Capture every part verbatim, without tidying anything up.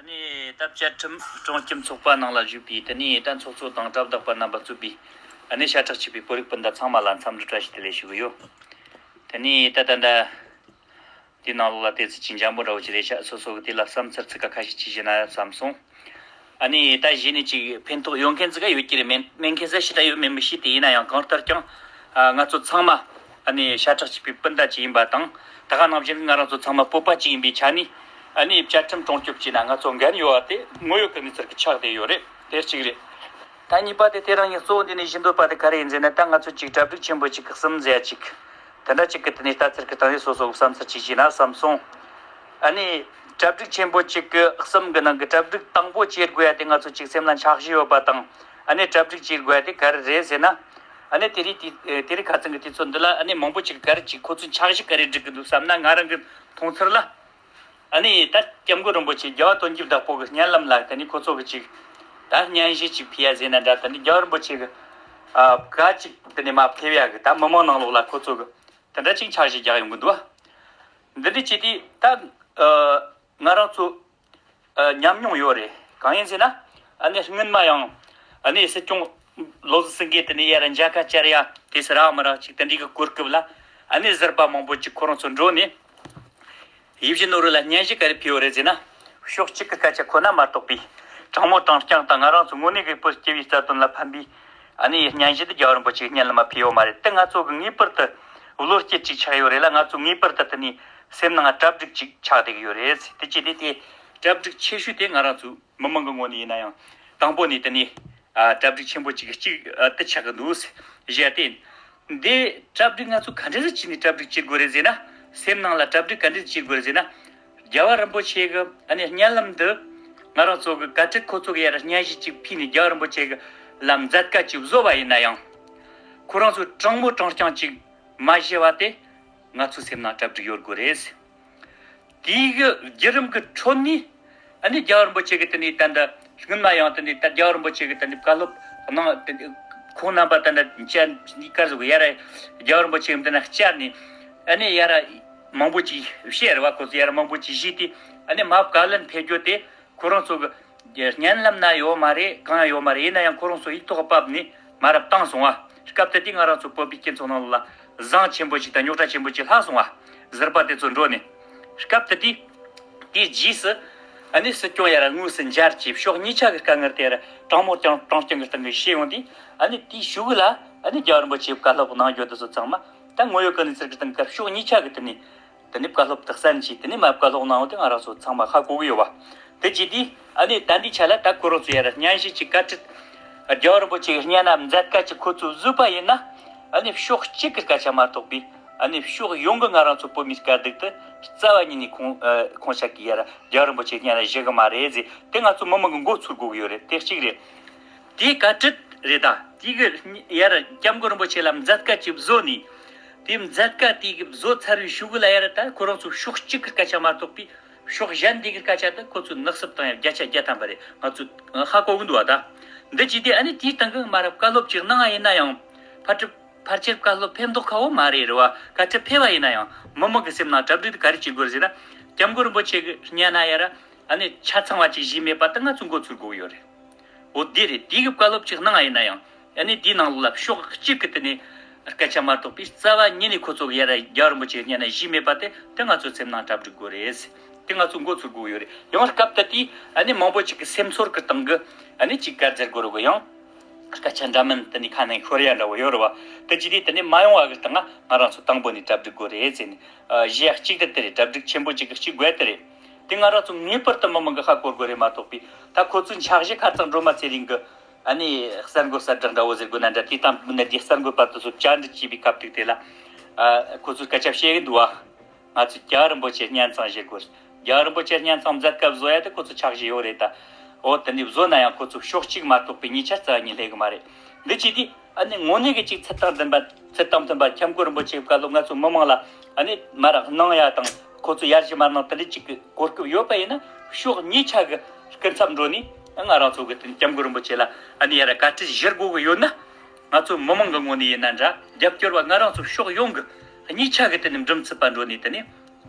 ནས་ད་བཅའ་ཁྲིམས་སྲུང་སྐྱོབ་ཚོགས་པ་ནང་ལ་བཞུགས་པའི་དེ་ནས་ད་ཚོགས་གཙོ་དང་གྲྭ་བདག་པ་རྣམ་པ་གཙོས་པའི་ཨ་ནི་ཤ་ཁྲག་གཅིག་པའི་བོད་རིགས་སྤུན་ཟླ་ཚང་མ་ལ་འཚམས་འདྲི་བཀྲ་ཤིས་བདེ་ལེགས་ཞུ་གི་ཡོད། དེ་ནས་ད་ད་ད་དེའི་ནང་ལོགས་ལ་དེ་ཚོ་ཅིག་འཇམ་པོ་འདྲ་བོ་ཅིག་རེད་ཤག་སོ་སོ་གི་དེ་ལ་བསམ་ཚུལ་ཚིག་ཁ་ཤས་ཅིག་བཞག་ན་བསམ་སོང་། ཨ་ནི་ད་གཞི་ནས་ཅིག་ཕན་ཐོགས་ཡོད་མཁན་ཚིག་ཡོད་ཀྱི་རེད། མེད་མེད་མཁན་ཚོ་ཞེ་དྲག་ཡོད་མེད་མི་ཤེས། དེ་ཡིན་ན་ཡང་གང་ལྟར་ཀྱང་ཨ་ང་ཚོ་ཚང་མ་ཨ་ནི་ཤ་ཁྲག་གཅིག་པའི་སྤུན་ཟླ་ཅིག་ཡིན་པ་དང་། ད་ག་ནང་བཞིན་ང་རང་ཚོ་ཚང་མ་བོད་པ་ཅིག་ཡིན་པའི་ཆ་ནས་ཨ་ནི་བཅའ་ཁྲིམས་སྲུང་སྐྱོབ་བྱས་ན་ང་ཚོ་འགན་ཡོད་པ་དེ་དངོས་ཡོད་ཀྱི་གནས་ཚུལ་གྱི་ཆགས་བསྡད་ཡོད་རེད། དེ་གཅིག་རེད། ད་གཉིས་པ་དེ་དེ་རང་ཉིད་གཙོ་བོ་འདི་ནས་བཞིན་འདོད་པ་དེ་ག་རེ་ཡིན་ཟེར་ན། ད་ང་ཚོ་ཅིག་གྲ་སྒྲིག་ཆེན་པོ་ཅིག་གི་གསུམ་ཟེར་ཡ་ཅིག་དེ་འདྲ་ཅིག་གི་དེ་ནས་ལྟ་ཚུལ་གྱི་སྟེང་ནས་སོ་སོ་གི་བསམ་ཚུལ་ཅིག་བྱས་ན་བསམ་སོང་། ཨ་ནི་གྲ་སྒྲིག་ཆེན་པོ་ཅིག་གི་གསུམ་གི་ནང་གི་གྲ་སྒྲིག་དང་པོ་བྱེད་དགོས་ཡ་དེ་ང་ཚོ་ཅིག་སེམས་ལ་འཆར་གཞི་ཡོད་པ་དང་། ཨ་ནི་གྲ་སྒྲིག་བྱེད་དགོས་ཡ་དེ་ག་རེ་རེད་ཟེར་ན། ཨ་ནི་དེ་རིང་དེ་དེ་རིང་ཁ་སང་གི་དུས་ཚོད་འདི་ལ་ཨ་ནི་མང་པོ་ཅིག་ག་རེ་ཅིག་ཁོ་ཚོས་འཆར་གཞི་ག་རེ་སྒྲིག་གི་འདུག་བསམ་ན། ང་རང་གི་མཐོང་ཚུལ་ལ། ཨ་ནི་ད་སྐྱབས་མགོན་རིན་པོ་ཆེ་རྒྱལ་བ་དོན་གྱི་བདག་པོ་གི་བརྙན་ལམ་ལ་དེ་ནི་ཁོ་ཚོ་གི་ཅིག་ད་སྙན་ཞུ་ཅིག་ཕུལ་ཡ་ཟེར་ན་འདྲ། དེ་ནི་རྒྱལ་བ་རིན་པོ་ཆེ་གི་ཨ་བཀའ་ཅིག་དེ་ནི་མ་ཕེབས་ཡ་གི་ད་མི་མང་ནང་ལོགས་ལ་ཁོ་ཚོ་གི་དེ་འདྲ་ཅིག་འཆར་གཞི་རྒྱག་ཡོང་གི་འདུག་བ། འདི་འདྲ་བྱས་དུས་ད་ཨ་ང་རང་ཚོ་ཨ་ཉམས་མྱོང་ཡོད་རེད། གང་ཡིན་ཟེར་ན། ཨ་ནི་སྔོན་མ་ཡང་ཨ་ནི་སྲིད་སྐྱོང་བློ་བཟང་སེང་གེ་དེ་ནི་ཡར་མཇལ་ཁ་བཅར་ཡ་དེ་སུ་རག་མི་རག་ཅིག་དེ་འདྲའི་གི་གོ་སྐབས་ལ་ཨ་ནི་ཟུར་པ་མང་པོ་ཅིག་ཁོ་རང་ཚོ་འགྲོ་ནས། ཡིད་བཞིན་ནོར་བུ་ལ་སྙན་ཞུ་ག་རེ་ཕུལ་ཡོད་རེད་ཟེར་ན། ཕྱོགས་གཅིག་གི་སྐད་ཆ་ཁོ་ན་མ་གཏོགས་པའི་དྲང་མོ་དྲང་རྐྱང་དང་ང་རང་ཚོ་དངོས་གནས་ཀྱི་བོད་སྤྱི་པའི་རྩ་དོན་ལ་ཕན་པའི་ཨ་ནི་སྙན་ཞུ་དེ་རྒྱལ་བ་རིན་པོ་ཆེའི་སྙན་ལ་མ་ཕུལ་ཡོད་མ་རེད། དེ་ང་ཚོ་གི་ངེས་པར་དུ་བློ་སྐྱེད་ཅིག་ཆགས་ཡོད་རེད་ལ། ང་ཚོ་ངེས་པར་དུ་དེ་ནི་སེམས་ནང་གྲ་སྒྲིག་ཅིག་ཆགས་བསྡད་ཀྱི་ཡོད་རེད། དེ་ཅི་སྟེ་དེ་གྲ་སྒྲིག་ཆེ་ཤོས་དེ་ང་རང་ཚོ་མི་མང་གི་ངོས་ནས་ཡིན་ན་ཡང་དང་པོ་ནས་དེ་ནི་ཨ་གྲ་སྒྲིག་ཆེན་པོ་ཅིག་གཅིག་ཨ་དེ་ཆགས་ཀྱི་འདུག་ཟེར་བཤད་དེ། འདི་གྲ་སྒྲིག་ང་ཚོ་ག་འདྲ་ཞིག་བྱས་ནས་གྲ་སྒྲིག་བྱེད་དགོས་རེད་ཟེར་ན། སེམས་ནང་ལ་གྲ་སྒྲིག་ག་འདྲ་ཞིག་བྱེད་དགོས་རེད་ཟེར་ན། རྒྱལ་བ་རིན་པོ་ཆེ་གི་ཨ་ནི་བརྙན་ལམ་འདི་ང་རང་ཚོ་གི་བཀའ་ཁྲི་ཁོ་ཚོ་གི་ཡར་སྙན་ཞུ་ཅིག་ཕུལ་ནས་རྒྱལ་བ་རིན་པོ་ཆེ་གི་ལ་མཛད་དཀའ་ཅིག་བཟོ་བ་ཡིན་ན་ཡང་། ཁོ་རང་ཚོས་དྲང་མོ་དྲང་རྐྱང་ཅིག་མ་བཤད་པ་དེ་ང་ཚོའི་སེམས་ནང་གྲ་སྒྲིག་ཡོད་དགོས་རེད། དེའི་གི་བརྒྱུད་རིམ་གི་ཁྲོད་ནས་ཨ་ནི་རྒྱལ་བ་རིན་པོ་ཆེ་གི་དེ་ནས་ད་ལྟ་སྔོན་མ་ཡང་དེ་ནས་ད་རྒྱལ་བ་རིན་པོ་ཆེ་གི་དེ་ནས་བཀའ་སློབ་གནང་དེ་ནས་ཁོང་རྣམ་པ་ད་ལྟ་མཇལ་ནས་སྐར་ཟུག་ཡར་རྒྱལ་བ་རིན་པོ་ཆེ་གི་འདི་ན་བཅར་ནས་ཨ་ནི་ཡར་མང་པོ་ཅིག་བཤད་རེད་བ། ཁོ་ཚོ་ཡར་མང་པོ་ཅིག་བཤད་དེ་ཨ་ནི་མ་བཀའ་ལན་ཕེབས་རྒྱུ་དེ་ཁོ་རང་ཚོ་གི་བརྙན་ལམ་ན་ཡོད་མ་རེད། གང་ཡང་ཡོད་མ་རེད། ཡིན་ན་ཡང་ཁོ་རང་ཚོ་ཡིག་ཐོག་ཕབ་ནས་མ་རབས་བཏང་སོང་བ། སྐབས་དེ་དུས་ང་རང་ཚོ་བོད་པའི་སྤྱི་ཚོགས་ནང་ལ་བཟང་ཆེན་པོ་ཅིག་དང་རྙོག་དྲ་ཆེན་པོ་ཅིག་ལྷག་སོང་བ། ཟུར་པ་དེ་ཚོ་འགྲོ་ནས། སྐབས་དེ་དུས་དེའི་རྗེས་སུ་ཨ་ནི་སྲིད་སྐྱོང་ཡར་དངོས་སུ་མཇལ་གྱིས་ཕྱོགས་གཉིས་ཆ་གི་དཀའ་ངལ་དེ་ཡར་དྲང་མོ་དྲང་དྲང་རྐྱང་གི་སྟེང་གི་བཤད་ཡོང་དུས། ཨ་ནི་དེའི་གཞུག་ལ་ཨ་ནི་རྒྱལ་བ་རིན་པོ་ཆེའི་བཀའ་སློབ་གནང་རྒྱུ་དེ་ཚོ་ཚང་མ་ད་དངོས་ཡོད་ཀྱི་གནས་ཚུལ་གྱི་སྟེང་གི་ཕྱོགས་གཉིས་ཆ་གི་དེ་ནས། དེ་ནས་བཀའ་སློབ་དེ་གསན་གྱིས་དེ་ནས་མ་བཀའ་སློབ་གནང་བ་དེ་ང་རང་ཚོ་ཚང་མ་ཧ་གོ་གི་ཡོད་པ། དེ་བྱས་དུས་ཨ་ནི་ད་འདི་ཆ་ལ་ད་ཁོ་རང་ཚོ་ཡར་སྙན་ཞུ་ཅིག་བཀའ་ཁྲིད་རྒྱལ་བ་རིན་པོ་ཆེ་གི་སྙན་ན་མཛད་དཀའ་ཅིག་ཁོ་ཚོས་བཟོས་པ་ཡིན་ན། ཨ་ནི་ཕྱོགས་གཅིག་གི་སྐད་ཆ་མ་གཏོགས་པའི་ཨ་ནི་ཕྱོགས་ཡོངས་གི་ང་རང་ཚོ་བོད་མིའི་དཀའ་སྡུག་དེ་རྩ་བ་ཉིད་ནས་ཁོང་ཨ་ཁོང་ཅག་གིས་ཡར་རྒྱལ་བ་རིན་པོ་ཆེ་སྙན་ན་ཞུ་གི་མ་རེད་ཟེར། དེ་ང་ཚོ་མི་མང་གི་མགོ་ཚོས་དགོས་ཀྱི་ཡོད་རེད། དེ་གཅིག་རེད། དེའི་བཀའ་ཁྲིད་རེད་ད། དེའི་གི་ཡར་སྐྱབས་མགོན་རིན་པོ་ཆེ་ལ་མཛད་དཀའ་ཅིག་བཟོས་ནས། དེའི་མཛད་དཀའ་དེའི་གི་བཟོས་ཚར་བའི་གཞུག་གུ་ལ་ཡར་ད་ཁོ་རང་ཚོ་ཕྱོགས་གཅིག་གི་སྐད་ཆ་མ་གཏོགས་པའི་ཕྱོགས་གཞན་དེ་གི་སྐད་ཆ་དེ་ཁོ་ཚོས་ནག་སུབ་བཏང་ཡ་བརྒྱ་ཆ་བརྒྱ་ཐམ་པ་རེད། ང་ཚོས་ཧ་གོ་གི་འདུག་བ་ད། འདི་བྱས་ཏེ་ཨ་ནི་དེའི་སྟེང་གི་མ་རབས་བཀའ་སློབ་ཅིག་གནང་བ་ཡིན་ན་ཡང་། ཕལ་ཆེར་ཕལ་ཆེར་བཀའ་སློབ་ཕེབས་མདོག་ཁ་བོ་མ་རེད་རེད་བ། བཀའ་ཁྲིད་ཕེབས་པ་ཡིན་ན་ཡང་མི་མང་གི་སེམས་ནང་གྲ་སྒྲིག་དེ་ག་རེ་བྱེད་དགོས་རེད་ཟེར་ན། སྐྱབས་མགོན་རིན་པོ་ཆེ་གི་སྙན་ན་ཡར་ཨ་ནི་ཆ་ཚང་བ་ཅིག་བཞེས་མེད་པ་དེ་ང་ཚོས་མགོ་ཚོས་དགོས་ཀྱི་ཡོད་རེད། འོ་དེ་རེད། དེ་གི་བཀའ་སློབ་ཅིག་གནང་བ་ཡིན་ན་ཡང་། ཨ་ནི་དེའི་ནང་ལོགས་ལ་ཕྱོགས་གཅིག་གི་དེ་ནས་སྐད་ཆ་མ་གཏོགས་པའི་རྩ་བ་ཉིད་ནས་ཁོ་ཚོ་གི་ཡར་རྒྱལ་བ་རིན་པོ་ཆེ་སྙན་ན་བཞེས་མེད་པ་དེ་དེ་ང་ཚོ་སེམས་ནང་གྲ་སྒྲིག་དགོས་རེད། དེ་ང་ཚོས་མགོ་ཚོས་དགོས་ཀྱི་ཡོད་རེད། ཡང་སྐབས་དེ་དུས་ཨ་ནི་མང་པོ་ཅིག་གི་སེམས་ཚོར་གི་སྟེང་གི་ཨ་ནི་ཅིག་ག་རེ་ཟེར་དགོས་རེད་གོ། ཡང་སྐད་ཆ་འདྲ་མིན་དེ་ནི་ཁ་ནས་ཤོར་ཡ་འདྲ་བོ་ཡོད་རེད་བ། དེ་བྱས་དུས་དེ་ནི་མ་ཡོང་བ་གི་སྟེང་ང་ང་རང་ཚོ་དང་པོ་ནས་གྲ་སྒྲིག་དགོས་རེད་ཟེར་ནས། ཨ་གཞི་ཡ་གཅིག་དེ་དེ་རེད། གྲ་སྒྲིག་ཆེན་པོ་ཅིག་གི་གཅིག་དགོས་དེ་རེད། དེ་ང་རང་ཚོ་ངེས་པར་དུ་མི་མང་གི་ཧ་གོ་དགོས་རེད་མ་གཏོགས་པའི། ད་ཁོ་ཚོའི་འཆར་གཞི་ཁ་ཚང་སྒྲོལ་མ་ཚེ་རིང་གི་ཨ་ནི་གསར་འགོད་གསལ་བསྒྲགས་འདྲ་བོ་ཟེར་དགོས་ན་འདྲ། དེ་དང་མི་སྣ་དེ་གསར་འགོད་པ་དེ་ཚོ་བཅར་འདྲི་བྱས་པའི་སྐབས་དུས་དེ་ལ། ཨ་ཁོ་ཚོས་སྐད་ཆ་བཤད་གི་འདུག་བ། ང་ཚོས་རྒྱལ་བ་རིན་པོ་ཆེ་སྙན་ཚང་བཞེས་དགོས། རྒྱལ་བ་རིན་པོ་ཆེ་སྙན་ཚང་མཛད་སྐབས་བཟོ་ཡ་དེ་ཁོ་ཚོ་འཆར་གཞི་ཡོད་རེད་ད། འོ་དེ་ནས་བཟོ་ན་ཡང་ཁོ་ཚོ་ཕྱོགས་གཅིག་མ་གཏོགས་པའི་གཉིས་ཆ་རྩ་བ་ཉིད་སླེབས་གི་མ་རེད། འདི་བྱས་དུས་ཨ་ནི་དངོས་གནས་ཀྱི་ཅིག་ཚུལ་དང་ལྡན་པ། ཚུལ་དང་མཐུན་པ་སྐྱབས་མགོན་རིན་པོ་ཆེའི་བཀའ་སློབ་ང་ཚོ་མི་མང་ལ་ཨ་ནི་མ་རག་གནང་ཡ་དང་ཁོ་ཚོ་ཡར་ཞུ་མར་གནང་དེ་འདྲ་ཅིག་གི་གོ་སྐབས་ཡོད་པ་ཡིན་ན། ཕྱོགས་གཉིས་ཆ་གི་སྐུ་ཚབ་འགྲོ་ནས་ང་རང་ཚོ་གི་དེ་སྐྱབས་མགོན་རིན་པོ་ཆེ་ལ་ཨ་ནི་ཡར་བཀའ་ཁྲིད་ཞུ་དགོས་གི་ཡོད་ན། ང་ཚོ་མི་མང་གི་ངོས་ནས་ཡིན་ན་འདྲ། རྒྱབ་སྐྱོར་བ་ང་རང་ཚོ་ཕྱོགས་ཡོངས་གི་གཉིས་ཆ་གི་དེ་ནས་འགྲེམས་ཚོད་པ་འགྲོ་ནས་དེ་ནས་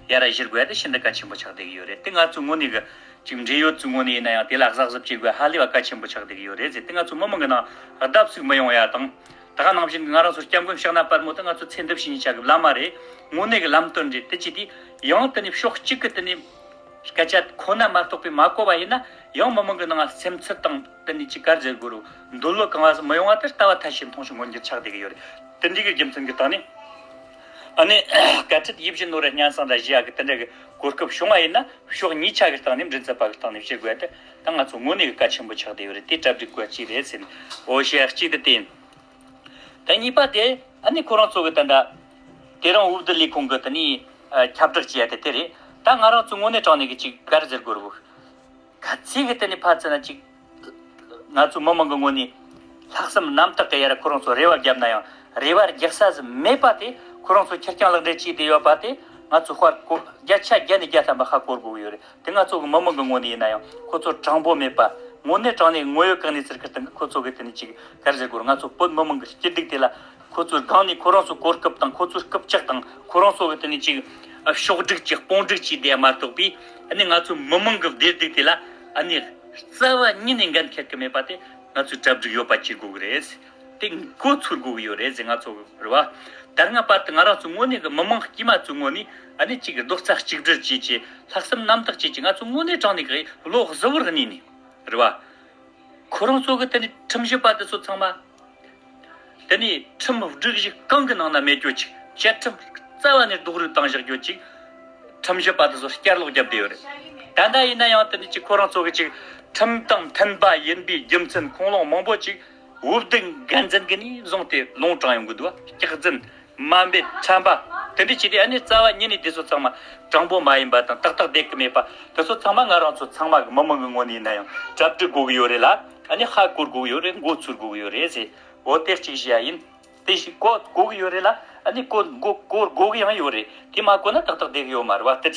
ཡར་ཞུ་དགོས་ཡ་དེ་ཤིན་ཏུ་གལ་ཆེན་པོ་ཆགས་བསྡད་ཀྱི་ཡོད་རེད། དེ་ང་ཚོའི་ངོས་ནས་གི་ ཅིག་འབྲེལ་ཡོད་ཚོའི་ངོས་ནས་ཡིན་ན་ཡང་དེ་ལ་གཟབ་གཟབ་བྱེད་དགོས་ཧ་ལས་པ་གལ་ཆེན་པོ་ཆགས་བསྡད་ཀྱི་ཡོད་རེད་ཟེར་ཏེ། ང་ཚོ་མི་མང་གི་ནང་ལྡབ་ཟུག་མི་ཡོང་ཡ་དང་། ད་ག་ནང་བཞིན་ང་རང་ཚོ་སྐྱབས་མགོན་ཕྱག་ན་པདྨོ་དེ་ང་ཚོ་ཚེ་འདི་ཕྱི་གཉིས་ཆ་གི་བླ་མ་རེད། དངོས་གནས་ཀྱི་ལམ་སྟོན་རེད། དེ་ཅི་དེ་ཡང་དེ་ནས་ཕྱོགས་གཅིག་གི་དེ་ནས་སྐད་ཆ་ཁོ་ན་མ་གཏོགས་པའི་མ་གོ་བ་ཡིན་ན་ཡང་མི་མང་གི་ནང་སེམས་ཚོར་དང་དེ་ནས་ཅིག་ག་རེ་ཟེར་དགོས་རུང་འདོད་བློ་གང་བ་ཟིག་མི་ཡོང་བ་དེ་ལྟ་བ་ཐ་ཤལ་མཐོང་ཆུང་མངོན་འགྱུར་ཆགས་བསྡད་ཀྱི་ཡོད་རེད། དེ་འདྲའི་གི་རྒྱུ་མཚན་གྱི་སྟེང་ནས་ཨ་ནི་བཀའ་ཁྲིད་ཡིད་བཞིན་ནོར་བུ་སྙན་སེང་འདྲ་ཞུ་ཡ་གི་དེ་འདྲ་གི་གོ་སྐབས་བྱུང་བ་ཡིན་ན་ཕྱོགས་གཉིས་ཆ་གི་སྟེང་ནས་མགྲིན་ཚབ་པ་གི་སྟེང་ནས་བྱེད་དགོས་ཡ་དེ་ད་ང་ཚོ་དངོས་གནས་གི་གལ་ཆེན་པོ་ཆགས་བསྡད་ཡོད་རེད། དེ་གྲ་སྒྲིག་དགོས་ཡ་གཅིག་རེད་ཟེར་ནས། འོ་ཞེས་གཅིག་དེ་བསྟན། ད་གཉིས་པ་དེ་ཨ་ནི་ཁོ་རང་ཚོ་གི་ད་འདྲ་དེ་རིང་འོས་བསྡུ་ལས་ཁུངས་གི་དེ་ནས་ཨ་ཁྱབ་བསྒྲགས་བྱས་ཏེ་དེ་རེད། ད་ང་རང་ཚོ་དངོས་གནས་དྲང་གནས་གི་ཅིག་ག་རེ་ཟེར་དགོས་རེད། ག་ཚད་གི་དེ་ནས་ཕར་ཚུར་ན་ཅིག་ང་ཚོ་མི་མང་གི་ངོས་ནས་ལྷག་བསམ་རྣམ་དག་གི་ཡར་ཁོ་རང་ཚོ་རེ་བ་བརྒྱབ་ན་ཡང་རེ་བ་རྒྱག་ས་ཟིག་མེད་པ་དེ། ཁོ་རང་ཚོ་ཁེར་རྐྱང་ལག་འབྲེལ་བྱས་བསྡད་ཡོད་པ་དེ་ང་ཚོ་དཔར་གོ་བརྒྱ་ཆ་བརྒྱ་ནས་བརྒྱ་ཐམ་པ་ཧ་གོ་དགོས་ཀྱི་ཡོད་རེད། དེ་ང་ཚོ་གི་མི་མང་གི་ངོས་ནས་ཡིན་ན་ཡང་ཁོ་ཚོ་དྲང་པོ་མེད་པ། དངོས་གནས་དྲང་གནས་དངོས་ཡོད་གང་གནས་ཚུལ་གྱི་སྟེང་གི་ཁོ་ཚོ་གི་དེ་ནས་ཅིག་ག་རེ་ཟེར་དགོས་རེད། ང་ཚོ་བོད་མི་མང་གི་སྐྱིད་སྡུག་དེ་ལ་ཁོ་ཚོའི་སྒང་ནས་ཁོ་རང་ཚོའི་གོ་སྐབས་དང་ཁོ་ཚོའི་རྐུབ་བཀྱག་དང་ཁོ་རང་ཚོ་གི་དེ་ནས་ཅིག་ཕྱོགས་སྒྲིག་ཅིག་དཔུང་སྒྲིག་བྱས་བསྡད་ཡ་མ་གཏོགས་པའི་ཨ་ནི་ང་ཚོའི་མི་མང་གི་བདེ་སྡུག་དེ་ལ་ཨ་ནི་རྩ་བ་ཉིད་ནས་འགན་འཁྱེར་གི་མེད་པ་དེ་ང་ཚོས་གྲ་སྒྲིག་ཡོད་པ་བྱེད་དགོས་ཀྱི་རེད། དེ་མགོ་ཚོས་དགོས་ཀྱི་ཡོད་རེད་ཟེར། ང་ཚོ་རེད་བ། ད་སྔ་བར་དུ་ང་རང་ཚོ་དངོས་གནས་ཀྱི་མི་མང་དཀྱུས་མ་ཚོའི་ངོས་ནས་ཨ་ནི་གཅིག་རྡོག་རྩ་གཅིག་སྒྲིལ་བྱས་ཀྱི་ལྷག་བསམ་རྣམ་དག་བྱས་ཀྱི་ང་ཚོ་དངོས་གནས་དྲང་གནས་ཀྱི་བློ་གཟུ་བོར་གནས་ནས་རེད་བ། ཁོ་རང་ཚོ་གི་དེ་ནས་ཁྲིམས་ཞིབ་པ་དེ་ཚོ་ཚང་མ་དེ་ནས་ཁྲིམས་སྒྲིག་གཞི་གང་གི་ནང་ན་མེད་རྒྱུ་ཅིག་བཅའ་ཁྲིམས་རྩ་བ་ནས་རྡོག་རོལ་བཏང་བཞག་རྒྱུ་ཅིག་ཁྲིམས་ཞིབ་པ་དེ་ཚོ་བསྐྱར་ལོག་བརྒྱབ་བསྡད་ཡོད་རེད། ད་ལྟ་ཡིན་ན་ཡང་དེ་ནས་ཅིག་ཁོ་རང་ཚོ་གི་ཅིག་ཁྲིམས་དང་མཐུན་པ་ཡིན་པའི་རྒྱུ་མཚན་ཁུངས་ལུང་མང་པོ་ཅིག་འོས་བསྡུ་འགན་འཛིན་གྱི་ནས་བཟུང་སྟེ་ལུང་དྲངས་ཡོང་གི་འདུག་བ། སྐྱག་རྫུན། དམའ་འབེབས། ཁྲམ་པ། དེ་འདྲ་བྱས་ཏེ་ཨ་ནི་རྩ་བ་ཉིད་ནས་དེ་ཚོ་ཚང་མ་དྲང་པོ་མ་ཡིན་པ་དང་ཏག་ཏག་བསྡད་ཀྱི་མེད་པ་དེ་ཚོ་ཚང་མ་ང་རང་ཚོ་ཚང་མ་གི་མི་མང་གི་ངོས་ནས་ཡིན་ན་ཡང་གྲ་སྒྲིག་དགོས་ཀྱི་ཡོད་རེད་ལ། ཨ་ནི་ཧ་གོ་དགོས་ཀྱི་ཡོད་རེད། མགོ་ཚོས་དགོས་ཀྱི་ཡོད་རེད་ཟེར། འོ་དེ་གཅིག་བཤད་ཡ་ཡིན། དེ་ཞིག་གོ་དགོས་ཀྱི་ཡོད་རེད་ལ། ཨ་ནི་གོ་མགོ་སྐོར་དགོས་ཀྱི་ཡང་ཡོད་རེད། དེ་མ་གོ་ན་ཏག་ཏག་བསྡད་ཀྱི་ཡོད་མ་རེད་བ། དེ་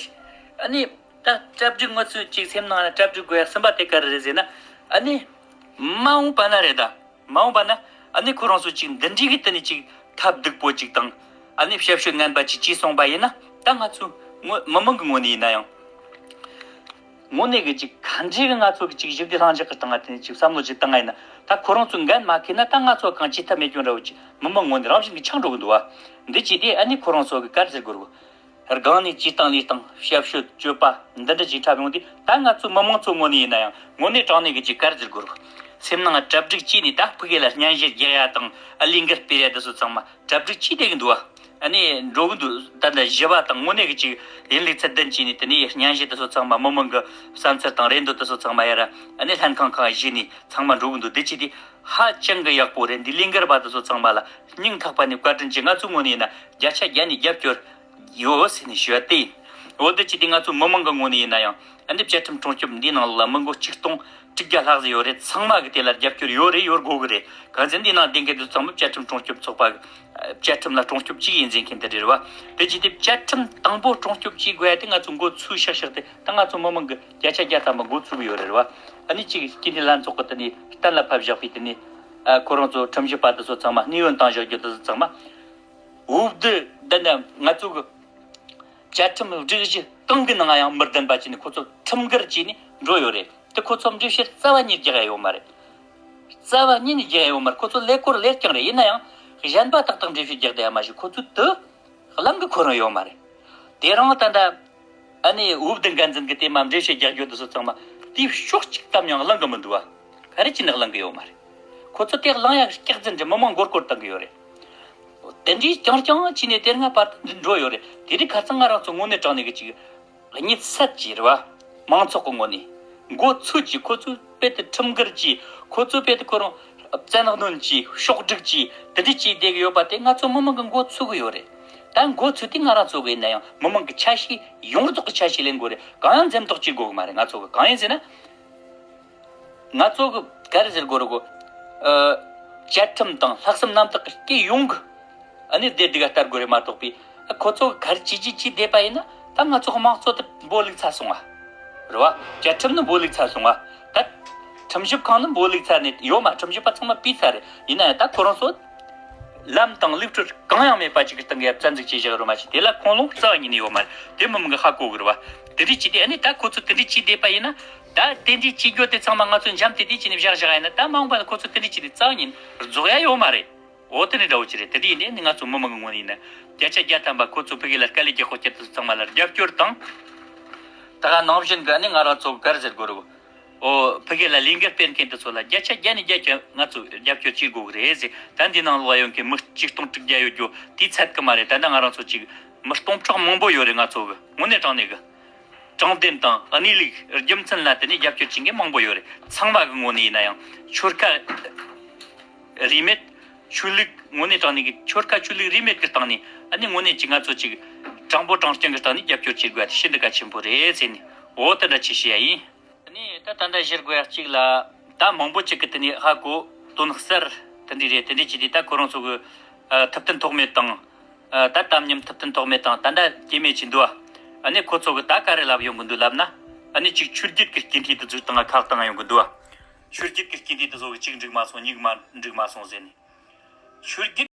ཨ་ནི་ད་གྲ་སྒྲིག་ང་ཚོས་གཅིག་སེམས་ནང་ན་གྲ་སྒྲིག་དགོས་ཡ་གསུམ་པ་དེ་ག་རེ་རེད་ཟེར་ན། ཨ་ནི་མ་འོངས་པ་ན་རེད་ད། མ་འོངས་པ་ན་ཨ་ནི་ཁོ་རང་ཚོ་ཅིག་འདི་འདྲའི་གི་དེ་ནས་ཅིག་ཐབས་སྡུག་པོ་ཅིག་དང་ཨ་ནི་ཞབས་ཞུ་ངན་པ་ཅིག་བྱས་སོང་པ་ཡིན་ན། ད་ང་ཚོ་ངོ་མི་མང་གི་ངོས་ནས་ཡིན་ན་ཡང་དངོས་གནས་གི་ཅིག་ག་འདྲའི་གི་ང་ཚོ་གི་ཅིག་ཞི་བདེ་ལྷིང་འཇགས་གི་སྟེང་ང་དེ་ནས་ཅིག་བསམ་བློ་ཅིག་བཏང་ང་ཡིན་ན། ད་ཁོ་རང་ཚོ་འགན་མ་འཁྱེར་ན་ད་ང་ཚོ་གང་ཅི་ཐབས་མེད་སྐྱོན་འདྲ་བོ་ཅིག་མི་མང་ངོས་ནས་རང་བཞིན་གི་ཆགས་འགྲོ་གི་འདུག་བ། འདི་ཅི་སྟེ་ཨ་ནི་ཁོ་རང་ཚོ་གི་ག་རེ་ཟེར་དགོས་རེད། སྒང་ནས་སྤྱིར་བཏང་ལས་སྟངས་ཞབས་ཞུ་སྤྱོད་པ་འདི་འདྲ་ཅིག་འཁྲབ་ཡོང་དུས། ད་ང་ཚོ་མི་མང་ཚོ་ངོས་ནས་ཡིན་ན་ཡང་དངོས་གནས་དྲང་གནས་ཀྱི་ཅིག་ག་རེ་ཟེར་དགོས་རེད། སེམས་ནང་གྲ་སྒྲིག་བྱས་ནས་ད་ཕ་གི་ལ་སྙན་ཞུ་རྒྱག་ཡ་དང་ཨ་ལས་འགུལ་སྤེལ་ཡ་དེ་ཚོ་ཚང་མ་གྲ་སྒྲིག་བྱས་བསྡད་ཀྱི་འདུག་བ། ཨ་ནི་འགྲོ་གི་འདུག་ད་ལྟ་བཞི་པ་དང་དངོས་གནས་ཀྱི་ཅིག་ཡིན་ལུགས་ཚད་ལྡན་བྱས་ནས་དེ་ནས་སྙན་ཞུ་དེ་ཚོ་ཚང་མ་མི་མང་གི་བསམ་ཚུལ་དང་རེ་འདུན་དེ་ཚོ་ཚང་མ་ཡར་ཨ་ནི་ལྷན་ཁང་ཁག་བཞི་ནས་ཚང་མ་འགྲོ་གི་འདུག་འདི་བྱས་ཏེ་ཧ་ཅང་གི་ཡག་པོ་རེད། འདི་ལས་འགུལ་བ་དེ་ཚོ་ཚང་མ་ལ་སྙིང་ཐག་པ་ནས་བཀའ་དྲིན་ཆེ། ང་ཚོའི་ངོས་ནས་ཡིན་ན་བརྒྱ་ཆ་བརྒྱ་ནས་རྒྱབ་སྐྱོར་ཡོད་ཟེར་ནས་ཞུ་བ་དེ་ཡིན། འོ་དེ་བྱས་ཏེ་ང་ཚོ་མི་མང་གི་ངོས་ནས་ཡིན་ན་ཡང་ཨ་ནི་བཅའ་ཁྲིམས་སྲུང་སྐྱོབ་འདིའི་ནང་ལོགས་ལ་མི་མགོ་ཆིག་སྟོང་དྲུག་བརྒྱ་ལྷག་ཙམ་ཡོད་རེད། ཚང་མ་གི་དེ་ལ་རྒྱབ་སྐྱོར་ཡོད་རེད། ཡོད་དགོས་གི་རེད། གང་ཟེར་འདི་ནང་བསྡད་མཁན་དེ་ཚང་མ་བཅའ་ཁྲིམས་སྲུང་སྐྱོབ་ཚོགས་པ་གི་བཅའ་ཁྲིམས་ལ་སྲུང་སྐྱོབ་ཅིག་ཡིན་ཟེར་མཁན་དེ་རེད་བ། དེ་བྱས་ཏེ་བཅའ་ཁྲིམས་དང་པོ་སྲུང་སྐྱོབ་བྱེད་དགོས་ཡ་དེ་ང་ཚོ་མགོ་ཚོས་ཤག་ཤག་དེ་ད་ང་ཚོ་མི་མང་གི་བརྒྱ་ཆ་བརྒྱ་ཐམ་པ་མགོ་ཚོས་གི་ཡོད་རེད་བ། ཨ་ནི་གཅིག་སྤྱི་འཐུས་ལྷན་ཚོགས་གི་དེ་ནས་གཏན་ལ་ཕབ་བཞག་པའི་དེ་ནས་ཨ་ཁོ་རང་ཚོ་ཁྲིམས་ཞིབ་པ་དེ་ཚོ་ཚང་མ། གནས་ཡོན་བཏང་བཞག་རྒྱུ་དེ་ཚོ་ཚང་མ། འོས་བསྡུ་འདི་ནས་ང་ཚོ་གི་བཅའ་ཁྲིམས་སྒྲིག་གཞི་གང་གི་ནང་ཡང་མི་ལྡན་པ་བྱས་ནས་ཁོ་ཚོ་ཁྲིམས་འགལ་བྱས་ནས་འགྲོ་ཡོད་རེད། དེ་ཁོ་ཚོ་འགྲེལ་བཤད་རྩ་བ་ཉིད་རྒྱག་ཡ་ཡོད་མ་རེད། རྩ་བ་ཉིད་ནས་རྒྱག་ཡ་ཡོད་མ་རེད། ཁོ་ཚོ་ཀླད་ཀོར་ཀླད་རྐྱང་རེད། ཡིན་ན་ཡང་གཞན་པ་ཏག་ཏག་འགྲེལ་བཤད་རྒྱག་བསྡད་ཡ་མ་གཞི་ཁོ་ཚོ་དེ་གླེང་གི་ཁོ་རང་ཡོད་མ་རེད། དེ་རིང་ད་ལྟ་ཨ་ནི་འོས་བསྡུ་འགན་འཛིན་གྱི་དེ་མ་འགྲེལ་བཤད་རྒྱག་རྒྱུ་དེ་ཚོ་ཚང་མ་དེའི་ཕྱོགས་གཅིག་ཙམ་ཡང་གླེང་གི་མི་འདུག་བ། ག་རེ་བྱས་ནས་གླེང་གི་ཡོད་མ་རེད། ཁོ་ཚོ་དེ་གླེང་ཡག་སྐྱག་རྫུན་རེད། མི་མང་མགོ་སྐོར་བཏང་གི་ཡོད་རེད། དེ་འདྲའི་རྐྱང་རྐྱང་བྱས་ནས་དེ་སྔ་བར་དུ་འདི་འགྲོ་ཡོད་རེད། དེ་རིང་ཁ་སང་ང་རང་ཚོ་དངོས་གནས་དྲང་གནས་ཀྱི་ཅིག་གཉིད་སད་ཀྱི་རེད་བ། མང་ཚོགས་ཀྱི་ངོས་ནས་མགོ་ཚོས་ཀྱི། ཁོ་ཚོས་དཔེ་དེ་ཁྲིམས་འགལ་གྱི། ཁོ་ཚོས་དཔེ་དེ་ཁོ་རང་བཙན་གནོན་གྱི་ཕྱོགས་སྒྲིག་གྱི་དེ་འདྲ་བྱས་བསྡད་ཀྱི་ཡོད་པ་དེ་ང་ཚོ་མི་མང་གི་མགོ་ཚོས་གི་ཡོད་རེད། ད་མགོ་ཚོས་དེ་ང་རང་ཚོ་གི་ཡིན་ན་ཡང་མི་མང་གི་ཆ་ཤས་ཡོངས་རྫོགས་ཀྱི་ཆ་ཤས་ལེན་དགོས་རེད། གང་ཡང་འཛེམ་དོགས་བྱེད་དགོས་གི་མ་རེད། ང་ཚོ་གི་གང་ཡིན་ཟེར་ན། ང་ཚོ་གི་ག་རེ་ཟེར་དགོས་རེད་གོ། ཨ། བཅའ་ཁྲིམས་དང་ལྷག་བསམ་རྣམ་དག་གི་སྐྱེས་ཡོང་གི། ཨ་ནི་བདེ་སྡུག་ག་ལྟ་དགོས་རེད་མ་གཏོགས་པའི། ཨ། ཁོ་ཚོ་གི་ག་རེ་བྱས་བྱས་བྱས་བསྡད་པ་ཡིན་ན་ད་ང་ཚོ་གི་དམངས་གཙོ་དེ་འབོར་ལུག་ཚར་སོང་ང་། རེད་བ། བཅའ་ཁྲིམས་ནི་འབོར་ལུག་ཚར་སོང་ང་། ད་ཁྲིམས་ཞིབ་ཁང་ནི་འབོར་ལུག་ཚར་ནས་ཡོད་མ། ཁྲིམས་ཞིབ་པ་ཚང་མ་ཕུད་ཚར་རེད། ཡིན་ན་ཡང་ད་ཁོ་རང་ཚོ་ལམ་དང་ལུགས་སྲོལ་གང་ཡང་མེད་པ་ཅིག་གི་སྟེང་གི་རྩ་འཛུགས་བྱས་བཞག་རེད་མ་གཞི་དེ་ལ་ཁུངས་ལུང་རྩ་བ་ཉིད་ནས་ཡོད་མ་རེད། དེ་མི་མང་གི་ཧ་གོ་གི་རེད་བ། དེ་འདྲ་བྱས་ཏེ་ཨ་ནི་ད་ཁོ་ཚོ་དེ་འདྲ་བྱས་བསྡད་པ་ཡིན་ན། ད་དེ་འདྲའི་བྱེད་རྒྱུ་དེ་ཚང་མ་ང་ཚོ་འཇམ་ཏིག་ཏིག་བྱས་ནས་བཞག་བཞག་ཡིན་ན། ད་མ་འོངས་པ་ལ་ཁོ་ཚོ་དེ་འདྲའི་བྱས་ནས་རྩ་བ་ཉིད་རྫོགས་ཡ་ཡོད་མ་རེད། འོ་དེ་འདྲའི་འདྲ་བོ་ཅིག་རེད། དེ་འདྲ་ཡིན་དུས་ནི་ང་ཚོ་མི་མང་གི་ངོས་ནས་ཡིན་ན་བརྒྱ་ཆ་བརྒྱ་ཐམ་པ་ཁོ་ཚོ་ཕ་གི་ལ་དཀའ་ལས་རྒྱག་གོ་ཁྱེད་ཚོ་ཚང་མ་ལ་རྒྱབ་སྐྱོར་དང་། ད་ག་ནང་བཞིན་གི་ནི་ང་རང་ཚོ་ག་རེ་ཟེར་དགོས་རེད། འོ་ཕ་གི་ལ་ལས་འགུལ་སྤེལ་མཁན་དེ་ཚོ་ལ་བརྒྱ་ཆ་བརྒྱ་ནས་བརྒྱ་ཆ་ང་ཚོ་རྒྱབ་སྐྱོར་བྱེད་དགོས་གི་རེད་ཟེར། ད་འདི་ནང་ལོགས་ཡོང་མཁན་མི་གཅིག་སྟོང་དྲུག་བརྒྱ་ཡོད་རྒྱུ་དེའི་ཚད་གི་མ་རེད། ད་ལྟ་ང་རང་ཚོ་ཅིག་མི་སྟོང་ཕྲག་མང་པོ་ཡོད་རེད། ང་ཚོ་གི་དངོས་གནས་དྲང་གནས་གི་དྲང་བདེན་དང་གནས་ལུགས་རྒྱུ་མཚན་ལ་བརྟེན་ནས་རྒྱབ་སྐྱོར་བྱེད་མཁན་མང་པོ་ཡོད་རེད། ཚང་མ་གི་ངོས་ནས་ཡིན་ན་ཡང་ཆོལ་ཁ་རིས་མེད། ཆོས་ལུགས་དངོས་གནས་དྲང་གནས་ཀྱི་ཆོལ་ཁ་ཆོས་ལུགས་རིས་མེད་ཀྱི་སྟེང་ནས་ཨ་ནི་དངོས་གནས་ཀྱི་ང་ཚོ་ཅིག་དྲང་པོ་དྲང་རྐྱང་གི་སྟེང་ནས་རྒྱབ་སྐྱོར་བྱེད་དགོས་པ་དེ་ཤིན་ཏུ་གལ་ཆེན་པོ་རེད་ཟེར་ནས། འོ་དེ་འདྲ་ཅིག་བཤད་ཡ་ཡིན། ཨ་ནི་ད་ད་ལྟ་བཤད་དགོས་ཡ་གཅིག་ལ། ད་མང་པོ་ཅིག་གི་དེ་ནས་ཧ་གོ་དོན་གསར་དེ་འདྲ་རེད། དེ་འདྲ་བྱས་ཏེ་ད་ཁོ་རང་ཚོ་གི་ཨ་ཐུབ་བསྟན་ཐོགས་མེད་དང་། ཨ་ད་དམ་ཉམས་ཐུབ་བསྟན་ཐོགས་མེད་དང་ད་ལྟ་སྐྱེ་མེད་ཅིག་འདུག་ཨ། ཨ་ནི་ཁོ་ཚོ་གི་ད་ག་རེ་ལབ་ཡོང་གི་འདུག་ལབ་ན། ཨ་ནི་ཅིག་ཆོས་བརྒྱུད་ཀྱི་སྐྱེ་འདྲིས་དེ་ཚོ་སྟེང་ཁག་བཏང་ཡོང་གི་འདུག་ཨ། ཆོས་བརྒྱུད་ཀྱི་སྐྱེ་འདྲིས་དེ་ཚོ་གི་གཅིག་འགྲིག་མ་སོང་། གཉིས་མ་འགྲིག་མ་སོང་ཟེར་ནས། ཆོས་བརྒྱུད་